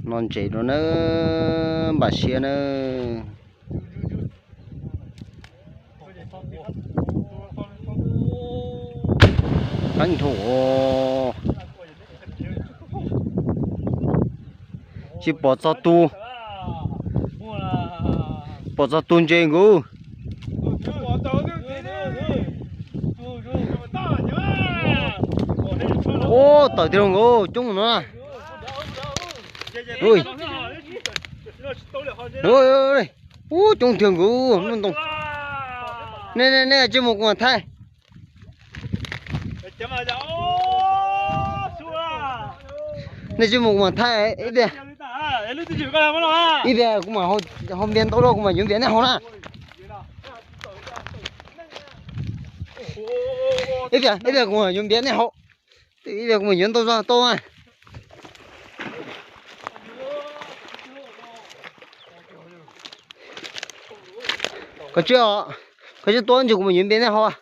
No ntses rau nawb, npam siab nawb. Qeeb dhau. Tsis pom txog tus, pom txog tus ntses nkaus. Ub, tawm tiag nkaus, coob no. Ub, coob tiag nkaus, muaj ntoo. Nej, nej, nej tsis mus kuv mam thaij. Nej tsis mus kuv mam thaij ib pliag. Ib pliag kuv mam hau npias ntau los kuv mam yuav npias nej haus na. Ib pliag, ib pliag kuv mam yuav npias nej haus. Ib pliag kuv mam yuav ntau zog tau na. Koj tsis, koj tsis tua ntsis kuv mam yuav npias nej haus.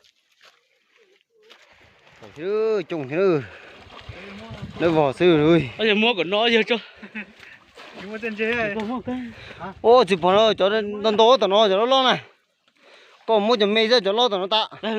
Coob thiab, lawv vog xwb. Muab kom no yog tso. Ua txiv pom cov ntau ntau tom no cov loj loj na. Koj muab cov me xwb, cov loj tom no tas. Nram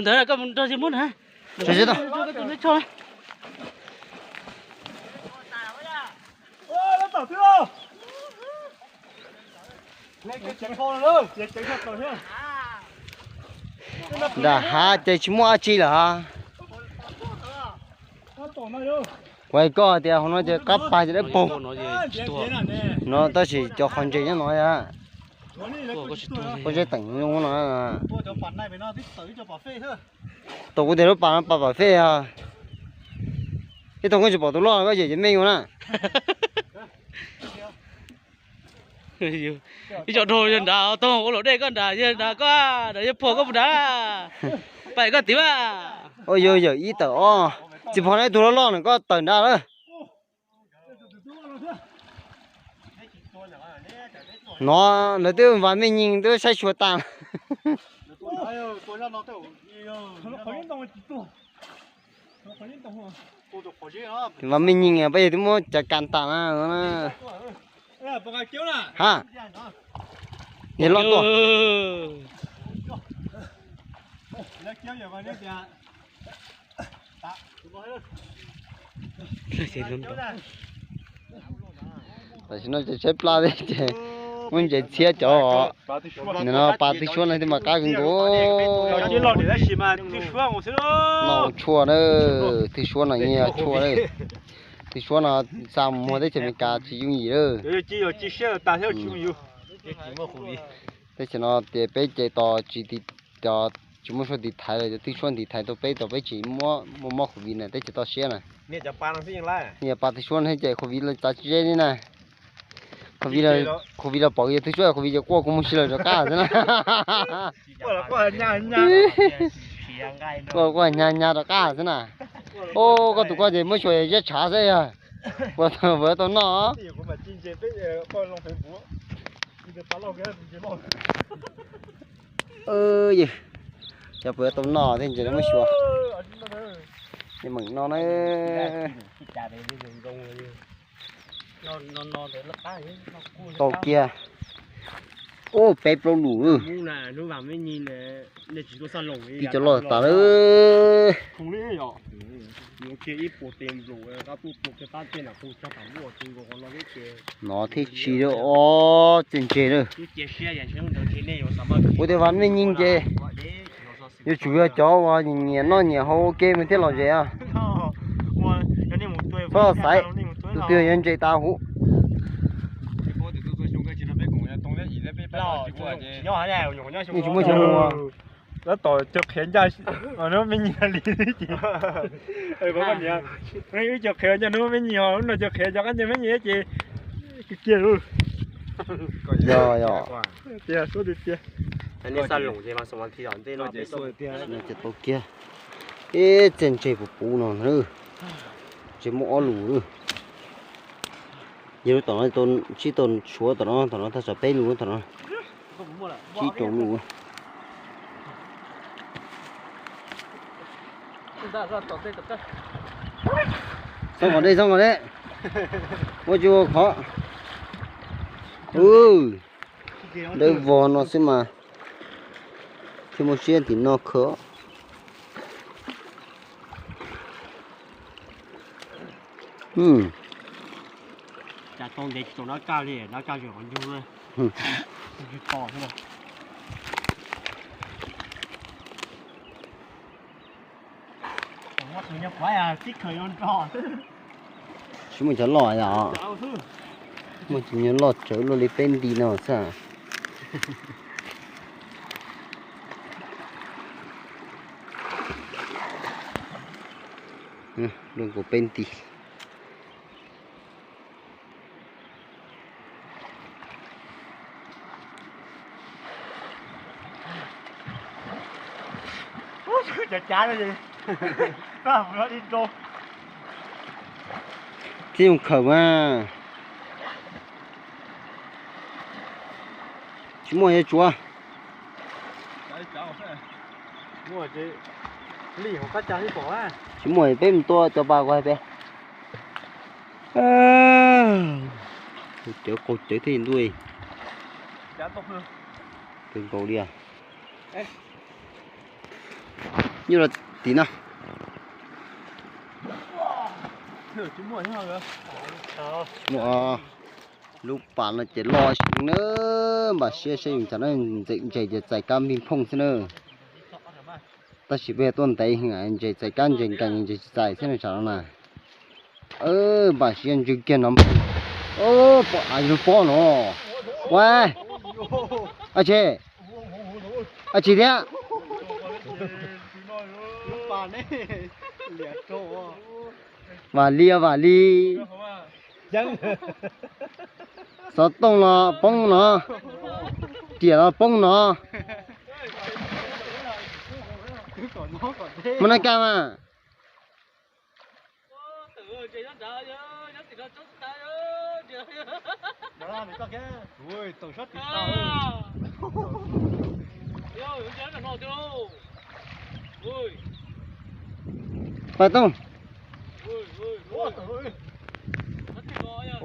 hav ces tsis muaj dab tsi lawm. Kuv hais koj tias hauv no ces qab pas ces dawb paug no, tab sis cov qhov ntses nyob no, pob zeb teem no. Tau kuv tias lub pas no pas pam fej. Ib tug koj tsis pom tus loj koj yem ces me ua na. Ib co dhau yog nrad, tau ua luam dej koj nrad, yog nrad koj nrad, yog puag koj puag nrad. Pais koj tid mas. Ua yog yawm ib tawm os. Txiv pom ib tug loj loj na koj tawm nrad lawm. No lawv twb vas mej nyij twb saib xyuas tas. Vas mej nyij peb yog twb muab cav kas tas na. Ha, yog loj tuaj. Tam sim no ces tshaib plab thiab ces muab ntses txhiab cov. Nim no pas twg suab no thiaj mas qab kawg nkaus. No tshuaj na, twg suab no yeej yog tshuaj na. Twg suab no xa mus muag teb chaws Amelikas tsis yooj yim lawm. Teb chaws no tias peb ces tos tsis, tos tsis muaj suab tiv thaiv los cov twg suab tiv thaiv tau peb, tos peb tsis muaj mob covid na, teb chaws toj siab na. Yog pas twg suab no thiab ces covid los txav tsis ze li na. Covid los pom yog twg suab, covid ces quaj kuv mus si lawm rov qab xwb na. Quaj quaj nyag nyag rov qab xwb na. Os, koj tus koj ces muab xyuas zeb tshav xwb yog. Puas tau noj? Cov puas tau noj thiab ntses muab xyuas. Meem no na. Tau kiag. Ub, peb plaub lus. Tib cov loj tas lawm. No thiaj tsis ob txij ntses lawm. Kuv tias vas mej nyij ces yuav tsum yog cov uas nyiam noj nyiam haus ua ke mas thiaj lom zem os. Txhob xaiv, tus twg yuav ntses tas huv. Nej tsis muaj xyov mus. Tab tom cov qhiav ncaj, hnub me nyuam li ces, wb cov qhiav ncaj hnub me nyuam, lub no cov qhiav cov qab ncaj me nyuam ces kiag kiag lawm. Yog yog. Tias suab tiag tiag. Tau kiag. Ib txij ntses puv puv no na. Ntses muaj ob lus. Yog lub tom no tsib tau suav tom no, tom no thaj tsam peb lus tom no. Tsib rau lus. Txhob kom dej, txhob kom dej. Muab tsis ua khov. Ub, dawb vog no xwb mas thiaj muaj siab tim no khawb. Cas tau ntev tsis tau dab kaj li, dab kaj tseem qhov ncug, ncug to xwb na. Tsis muaj cov loj yom. Muaj cov nyuag loj tsawv luaj li peb nti no xwb. Luaj nkaus peb nti. Tib zoo khaws mas. Tsis muaj yuav tsuav. Tsis muaj peb mus tua cov pas ko hais tias. Cawv qaug cawv thiab ntuj. Kawg nkaus li. Nyuj los tim no. Lub pas no ces loj heev na, npam siab saib yus tsam no ntxeem ntses ces txais kab npig phooj xwb na. Tab sis peb tuaj ntev heev, ntses txais kab ntses nkees ntses tsis txais xwb na tsam no na. Npam siab ntsws kiag no. Pom av lub pob no. Ua, a tsi, a tsi thiab. Vam li, vam li. Xov tooj los poob no, riam los poob no. Muaj nab kaj mas. Paj Tooj.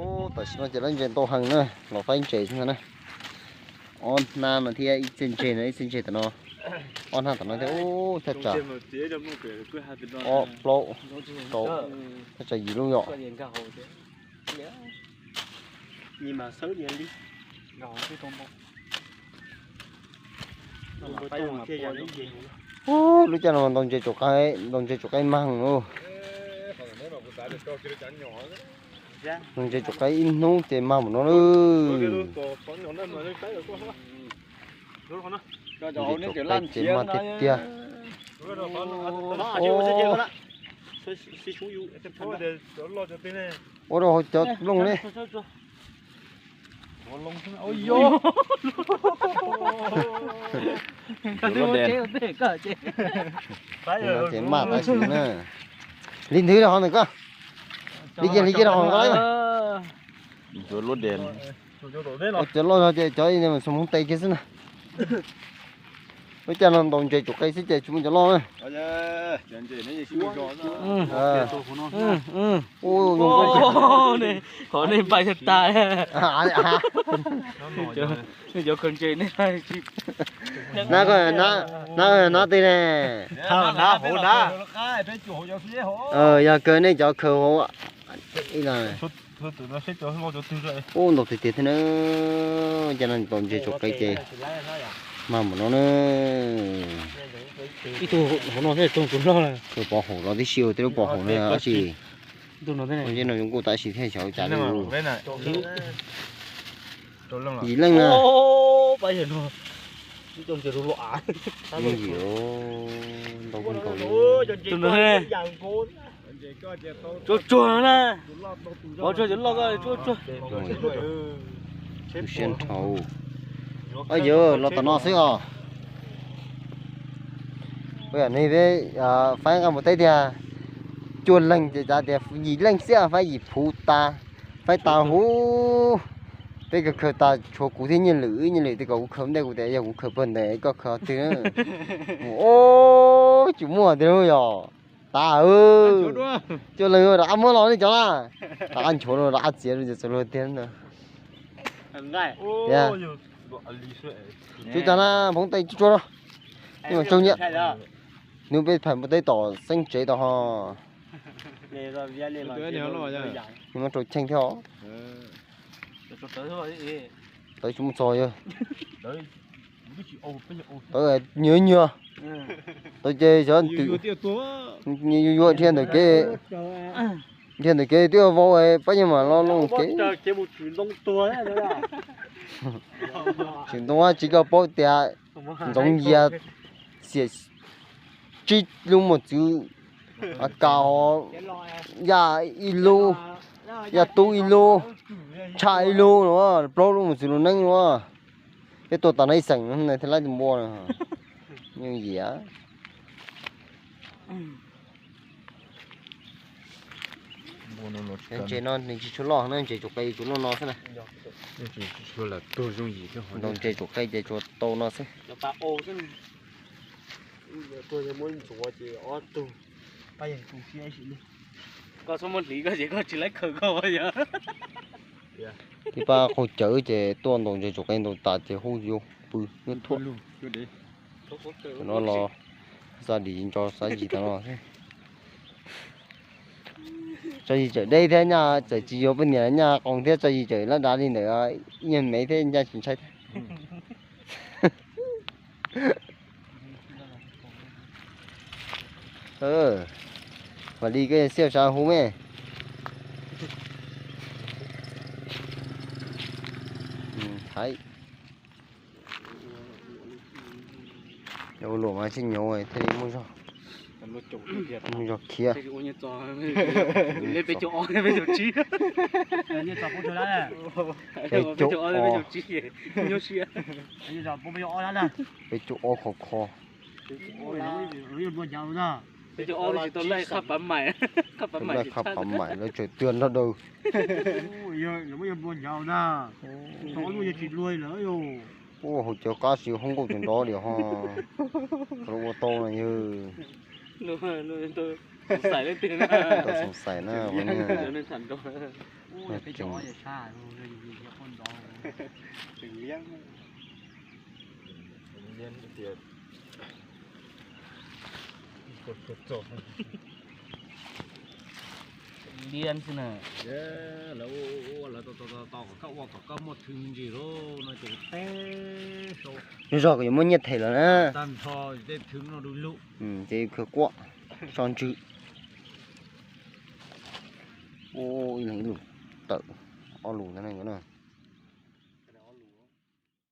Ub, tam sim no ces lawv ntses ntau heev na, los faib ntses xwb ntag na. Ob hnab no thiab ib txij ntses no, ib txij ntses tam no, ob hnab tam no thiab ub thaj tsam ob plaub rau, thaj tsam yim lub yom. Ub, lub caij no ntaus ntses tsuam qaib, ntaus ntses tsuam qaib mag lawm. Ntaus ntses tsuam qaib ib hnub ces mag npaum no lawm. Ntses tsuam qaib ces mag tiag tiag. Ua rau hauv cov nplooj ne. Ces maj tab sis na. Li ntawd rau hauv ntawm ko. Li kiag li kiag rau hauv ko. Ua cov loj no ces cov xov hmoov tes kiag xwb na. Lub caij no ntaus ntses tsuam qaib xwb ces tsis muaj cov loj na. Qhov nej npaj tag. Nej cov khaws ntses nej. Nab, nab twg ne? Yog kawg nej cov khaws hauv. Ub, ntau tiag tiag thiab na. Cas no ntaus ntses tsuam qaib ces mag npaum no na. Ib tug hauv no thiab, tus loj. Pov haum los tib si, tej lub pov haum no tab sis tus no zoo nkauj tab sis thiaj xyov cas li. Yim leej na. Yim ntau kawg nkaus li. Tsuag tsuag na. Pov tsuag cov loj ko tsuag tsuag. Tu siab nrhau. Yog los tom no xwb os. Ua yam nej peb faib nqaj mus teb tiag, cuaj leeg ces cav tias yim leej xwb faib yim phuv tas, faib tas huv. Peb khaws khaws tas tshuav kuv thiab Nyiaj Lwm, Nyiaj Lwm tias kom kuv khaws ntej, kuv tias yog kuv khaws pawg ntawd koj khaws twg. Ub, tsis muaj tiag yog. Tas, cuaj leeg rov qab muab los nej cov na. Rov qab nchuav rov qab txiav txhua luag tiag na. Yog. Tsub tag na, phoov tes tsub tsuag na. Ib mas tsaug nyiaj. Nws peb phais npua teb tom xeeb tsev tau ho. Nws muab rau cheej thiab os. Tawv tsis muaj txog yog. Tawv nyuaj nyuaj. Tawv ces xyov yuav yuav dhia ntawm kev, dhia ntawm kev twb vau pab yeej mam los loo kev. Tsis ntoo tsis koj paub tias Ntxoov Yias xiam tsib lub mos txwv, a kas ho yaj ib lub, yaj tub ib lub, tshaj ib lub no, plaub lub mos txwv lub neeb no. Peb tuaj tas no ib xeem no thiaj laib tus npua no. Yeej yiam. Ntses no nws tsis tshua loj na, ntses tsuas qe tsuas loj no xwb na. Ntau ntses tsuas qe ces tsuas tau no xwb. Koj txhob muab hliv koj ces koj tsis laib khaws koj yog. Tib pab qaug cawv ces tuaj ntaus ntses tsuas qe ntaus tas ces hu yuav pw yuav thuam. Tam no los xa dim ntso xav yis tam no xwb. Tso yis tseem deb thiab nyaj txawm tsis yuav poj niam nyaj qoos thiab tso yis tseem lab dav li ntawd, ib nyuag mev thiab ncaj tsis ntshai thiab. Vam li koj yog xiaj sav hu me. Hais. Ua luam mas tsis nyuaj thiaj li muaj zog, muaj zog khiav. Peb caug ob, peb caug ob khov kho. Lawv qab pam maim lawv tseem tuag nrog daws. Ua hauv cawv qab si hoob nkauj tseem nrov diam ho. Lawv ua tau no yog. Tau xoom xais na. Liab xwb na. Lawv ua, lawv tau, tau, tau, tau kom koj ua kom koj muaj thwv me ntsis lauj no ces teb sau. Nws zog kom yuav muaj nyiaj them lawm na. Tag nrho tej thwv no du lug. Ces khwv quaj so ntswg. Ua ib leeg ib lus tawm ob lus ntawd na.